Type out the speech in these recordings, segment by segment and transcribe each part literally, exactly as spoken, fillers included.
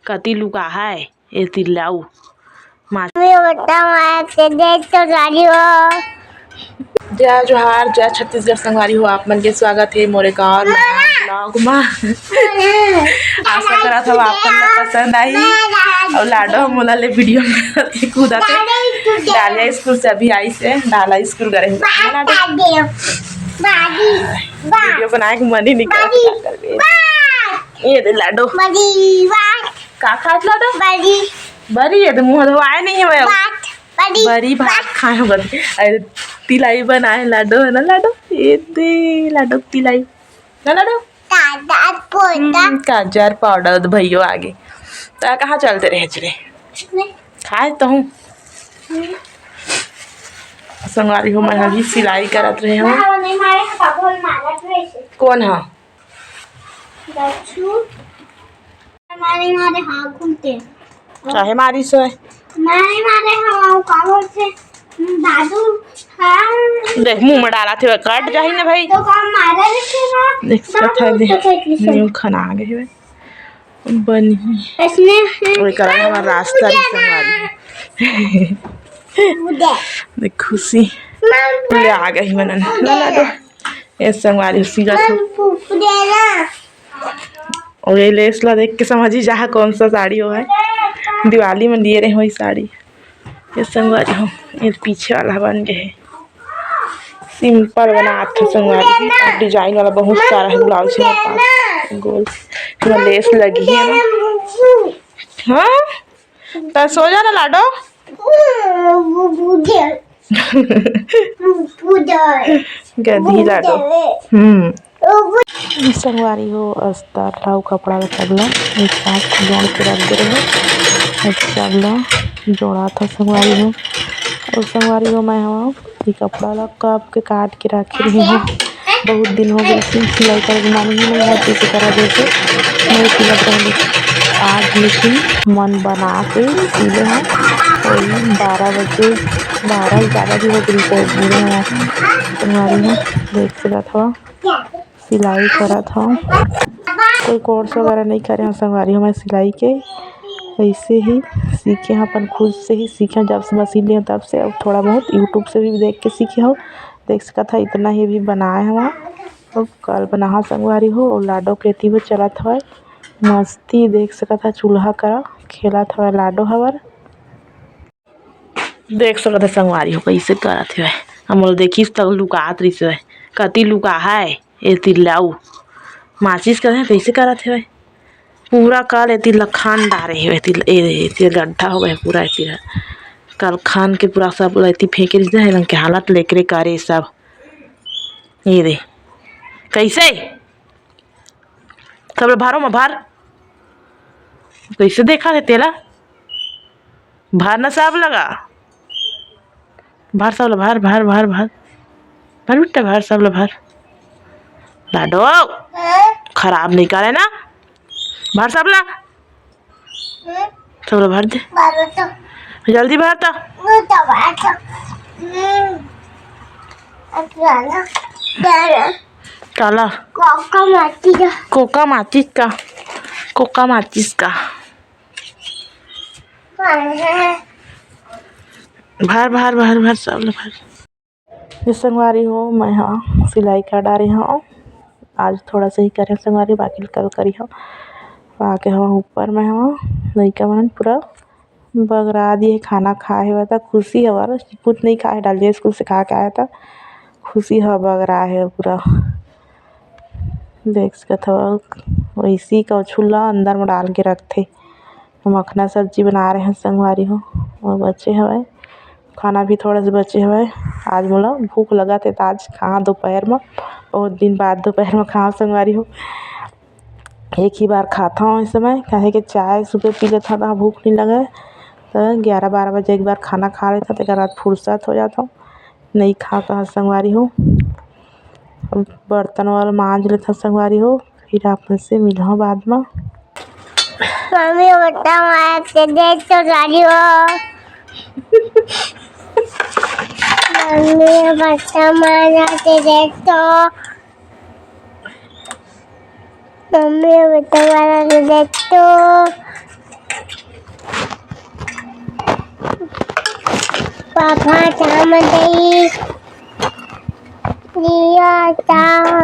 कति लुका है, ए तिल्लाऊ। माँ। मैं बता, मैं तेरे तो गाड़ी हो। जय जोहार, जय छत्तीसगढ़ संगवारी हो, आप मन के स्वागत हे मोरे गाँव ब्लॉग मा। आशा करत हव आप मन ला पसंद आही। अउ लाडो मोला ले वीडियो में कूदत हे। डालिया स्कूल से अभी आइस हे, डाला स्कूल गए हे। वीडियो बनाए के मन ही नहीं करत हे। ये दे लाडो। का खात लाडो? बरी। बरी, ये दे मुँह धोआए नहीं हे। बरी भात खाए हो बरी। अरे, तिलाई बनाए लाडो हे ना लाडो? ये दे लाडो तिलाई ना लाडो? काजर पाउडर। हम्म, काजर पाउडर तो भैयो आगे। तो कहाँ चलते रहे रे? खाए तो हूँ। संगवारी हो, मैं अभी सिलाई करत रहे हूँ। कौन हा? मारे, मारे, हाँ, घूमते। काहे मारिस हे? मारे, मारे, हाँ, का बोलते? दादू, हाँ। देख, मुँह में डालथे, कट जाही ना भाई। तो का मारा रखे ना? देख, दादू कथा दे। तो कट लिखे। न्यू खाना आ गए हे। बनी। इसने ओए, करा हमारा रास्ता भी संगवारी। देख, खुशी। ले आ गई मनन। ला, ला दो। ए संगवारी, सीधा तो। अउ ये लेस ला देख के समझ ही जाहा कौन सा साड़ी हो हे। दिवाली में लिए रहे वही साड़ी। ये संगवारी हो, ये पीछे वाला बन गए हे। सिंपल बनात हो संगवारी, अउ डिजाइन वाला बहुत सारा हे ब्लाउज में पास गोल। एमा लेस लगी हे ना। हाँ, तो सो जा ना लाडो। गधी लाडो। हम्म। संगवारी हो, अस्तर ला अउ कपड़ा ला सब ला एक साथ जोड़ के रख दे रहे। अब सब ला जोड़ात हो संगवारी हो। अउ संगवारी हो, मैं हा ये कपड़ा ला कब के काट के रखे रहे हूँ। बहुत दिन हो गए सिल-, सिलाई करे के मन ही नहीं होती, इसी तरह जैसे नहीं सिलत रहे। आज लेकिन मन बना के सिले हैं। वही बारह बजे, बारह, ग्यारह भी हो गई, तो बुरे हैं संगवारी हो। देख सकत हो, सिलाई करत हो। कोई कोर्स वगैरह नहीं करे हैं संगवारी हो, मैं सिलाई के ऐसे ही सीखे हैं, अपन खुद से ही सीखे हैं। जब से मशीन लिए तब से, अब थोड़ा बहुत YouTube से भी देख के सीखे हो। देख सकत हो, इतना ही भी बनाए हवा। अब कल बनाहा संगवारी हो, अउ लाडो के एती वो चलत हवय मस्ती। देख सकत हो, चूल्हा करा खेलत हवय लाडो हवर। देख सकत हो संगवारी हो, कइसे करत हवय। हमन ल देखिस त लुकात रहिस हवय। कति लुका है, ए तिल्लाऊ। माचिस कहे कइसे करत हवय। पूरा कल एती ल खान डारे हे, एती ल-, ए, एती गड्ढा हो गए पूरा एती ल। कल खान के पूरा सब ल एती फेंके रहिस हे, एलन के हालत लेकरे करे सब। ये दे। कइसे? सब ल भरो म भर। कइसे देखा हे तेला? भर न सब लगा। भर सब ल भर, भर, भर, भर। भर बेटा, भर सब ल भर। लाडो, खराब नहीं करे ना। भर सब ला। सब ला भर दे। जल्दी भर तो। काला। कोका माचिस का। कोका माचिस का। कोका माचिस का। भर, भर, भर, भर, सब ल भर। ये संगवारी हो, मैं हा सिलाई कर डारे हव। आज थोड़ा सा ही करे संगवारी, बाकी कल करी हव। आके हव ऊपर में हव, लइका मन पूरा बगरा दिए, खाना खाए हे, त खुशी हवा, कुछ नहीं खाए, डालिया स्कूल से खा के आया था, खुशी हवा बगरा हे पूरा। देख सकत हव, वैसी कौछुल ला अंदर में डाल के रखथे। मखना सब्जी बना रहे हैं संगवारी हो, वो बचे हवय, खाना भी थोड़ा सा बचे हवय। आज मोला भूख लगत हे, त आज कहाँ दोपहर में, बहुत दिन बाद दोपहर में खाओ संगवारी हो। एक ही बार खाता हूँ इस समय, काहे कि चाय सुबह पी लेता था, भूख नहीं लगे, तो ग्यारह बारह बजे एक बार खाना खा लेता, तेकर बाद फुर्सत हो जाता हूँ, नहीं खाता हूँ संगवारी हो। अब बर्तन वाला मांज लेता संगवारी हो, फिर आप मन से मिलहूँ बाद में। मम्मी बता, मैं तेरे तो गाड़ी हो। मम्मी बता, मैं तेरे तो मम्मी, अब तुम्हारा दे तो। पापा, चाह मत दई। लिया, चाह।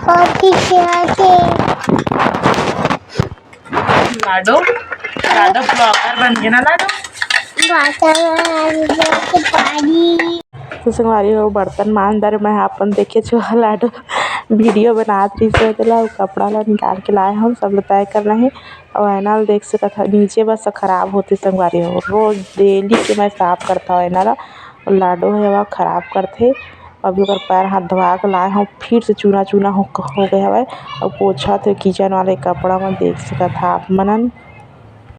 कॉफी, चाह के। लाडो, लाडो ब्लॉगर बन गे ना लाडो। बाटा में पानी। तो संगवारी हो, बर्तन मांज डरे मैं अपन, देखे छो लाडो वीडियो बनात रहिस हे, तेला अउ कपड़ा ला निकाल के लाए हन, सब ला तय करना हे। अउ आईना ला देख सकत हा, नीचे बस खराब होथे संगवारी हो, रोज डेली के मैं साफ करत हव आईना ला। अउ लाडो हे, ओहा खराब करथे। अभी ओकर पैर हाथ धोवा के लाए हव, फिर से चूना चूना हो, हो गए हवय। अउ पोछत हे किचन वाले कपड़ा म, देख सकत हा आप मनन।